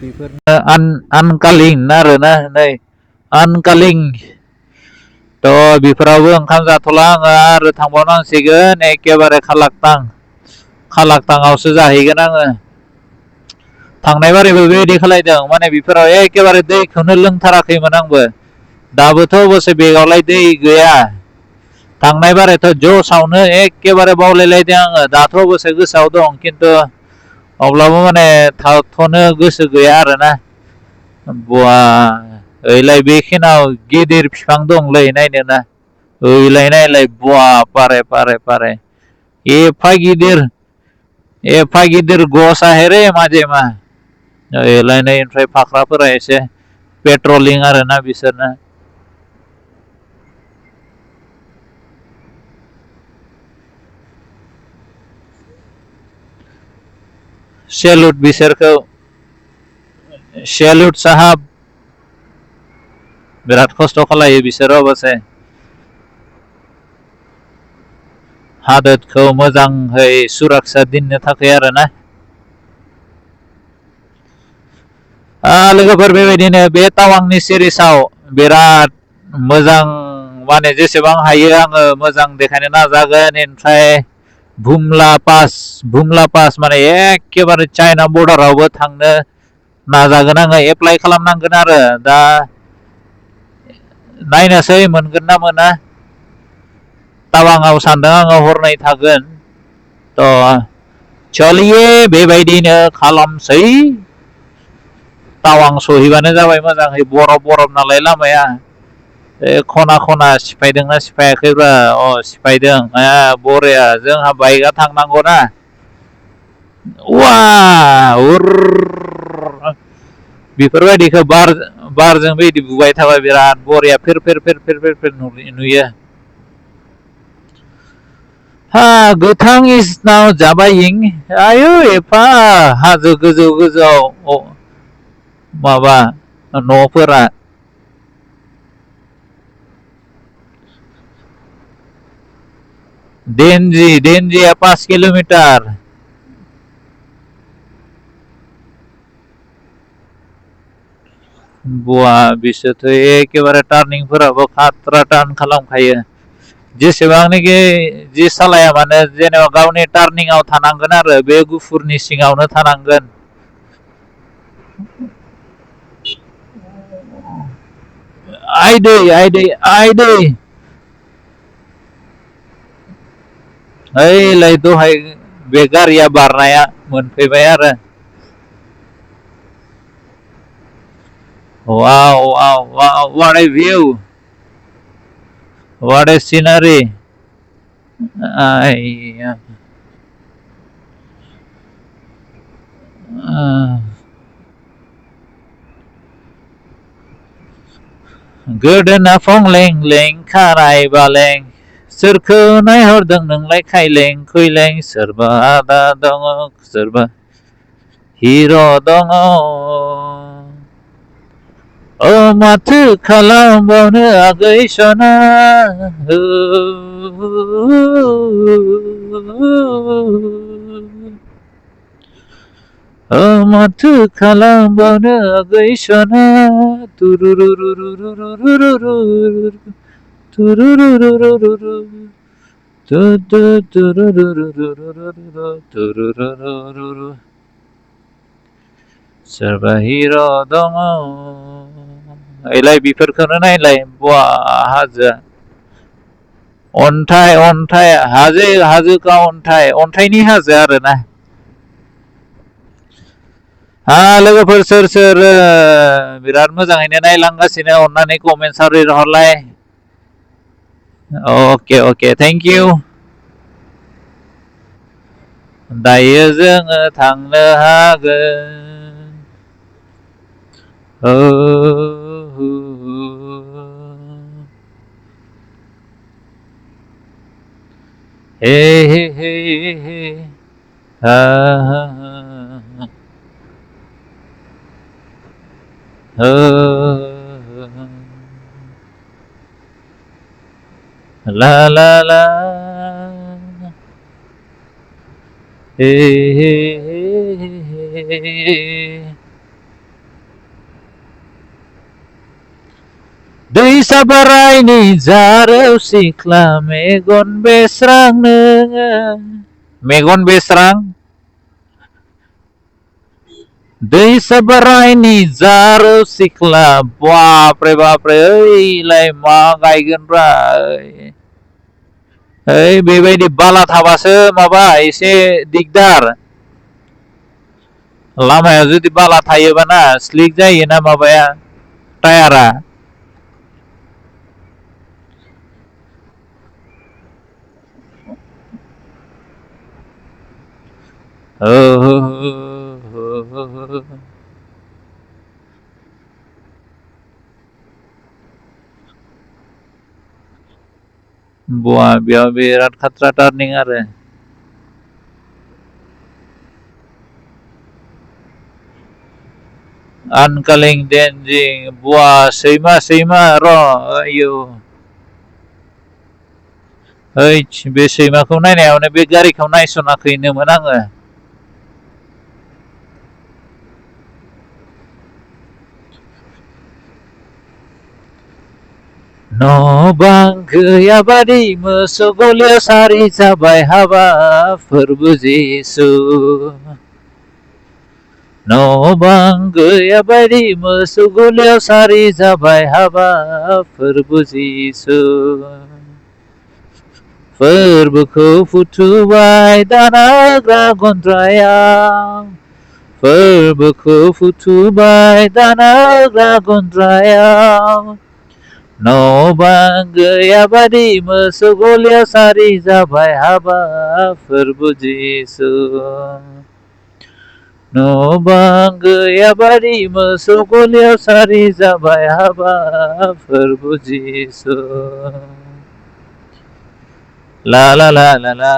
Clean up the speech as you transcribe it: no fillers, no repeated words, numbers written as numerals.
बेफोरनो आनकालिं आरोना नै आनकालिं थ' बेफोरावबो ओंखाम जाथ'ला आङो आरो थांबावनांसिगोन एखेबारे खालाकटांआवसो जाहैगोन आङो थांनाय बारैबो बेबायदि खालायदों माने बेफोराव एखेबारे दैखौनो लोंथाराखैमोन आंबो दाबोथ' अबसे बेगावलाय दै गैया थांनाय बारायथ' जसावनो एखेबारे बावलायलायदों आङो दाथ' अबसे गोसोआव दं खिन्थु अब्लाबो माने थाथ'नो गोसो गैया आरोना बवा ओइलाय बेखिनाव गिदिर बिफां दंलै नायनोना ओइलाय नायलाय बवा पारे एफा गिदिर गस आहे माजे मा ओइलाय नै ओमफ्राय फाख्राफोरा एसे पेट्रलिं आरोना बिसोरना सेलुट बिसोरखौ सेलुट साहाब बिराद खस्थ' खालायो बिसोरो अबसे हादोरखौ मोजाङै सुरक्षा दोननो थाखाय आरोना लोगोफोर बेबायदिनो बे टावांनि सिरिसाव बिराद मोजां माने जेसेबां हायो आङो मोजां देखायनो नाजागोन ओमफ्राय भुमला पास माने एखेबारे चाइना बर्डारावबो थांनो नाजागोन आङो एप्लाइ खालामनांगोन आरो दा नायनोसै मोनगोन ना मोना टावांआव सानदों आङो हरनै थागोन थ' चलिए बेबायदिनो खालामसै टावां सहैबानो जाबाय मोजाङै बरफ नालाय लामाया खना खना सिफायदोंना सिफायाखैब्रा सिफायदों बरिया जोंहा बाइकआ थांनांगौना वाव बेफोरबायदिखौ बारजों बेबायदि बुबाय थाबा बिराद बरिया फेर नुयो गोथां इज नाव जाबायिं आयु एफा हाजो गोजौआव माबा न'फोरा देनजिया 5 किल'मिटार बुवा बिसोरथ' एखेबारे टार्निंफोराबो खाट्रा टार्न खालामखायो जेसेबांनाखि जि सालाया मानो जेनेबा गावनि टार्निंआव थानांगोन आरो बे गुफुरनि सिङावनो थानांगोन आइदै ओइलाय दहाय बे गारिया बारनाया मोनफैबाय आरो wow what a view what a scenery गोदोना फंलें खाराय बालें सोरखौ नायहरदों नोंलाय खायलें खुइलें सोरबा आदा दङ सोरबा हिर' दङ माथो खालामबावनो आगै सना माथो खालामबावनो आगै सना सोरबा हिर' दङ ओइलाय बेफोरखौनो नायलाय बवा हाजोआ अन्थाइ हाजोका अन्थाइनि हाजो आरोना लोगोफोर सोर बिराद मोजाङैनो नायलांगासिनो अननानै कमेन्टसाव लिरहरलाय अके थेंक इउ दायो जोङो थांनो हागोन हे la हे दैसा बोराइनि जारौ सिख्ला मेगन बेस्रां नोङो मेगन बेस्रां दैसा बोराइनि जारौ सिख्ला बाप्रे ओइलाय मा गायगोनब्रा ओइ बेबायदि बाला थाबासो माबा एसे दिगदार लामाया जुदि बाला थायोबाना स्लिक जायोना माबाया टायारा बुआ बेयाव बिराद खाट्रा टार्निं आरो आनकालिं देनजिं बुआ सैमा र' आयौ ओइ बे सैमाखौ नायनायावनो बे गारिखौ नायसनाखैनोमोन आङो न' बां गैयाबादि मोसौ गलियाव सारि जाबाय हाबा फोरबो जिसु न' बां गैयाबादि मोसौ गलियाव सारि जाबाय हाबा फोरबो जिसु फोरबोखौ फुथुबाय दाना होग्रा गन्द्रायाव फोरबोखौ फुथुबाय दाना होग्रा गन्द्रायाव न' बां गैयाबादि मोसौ गलियाव सारि जाबाय हाबा फोरबो जिसु न' बां गैयाबादि मोसौ गलियाव सारि जाबाय हाबा फोरबो जिसु ला ला ला ला ला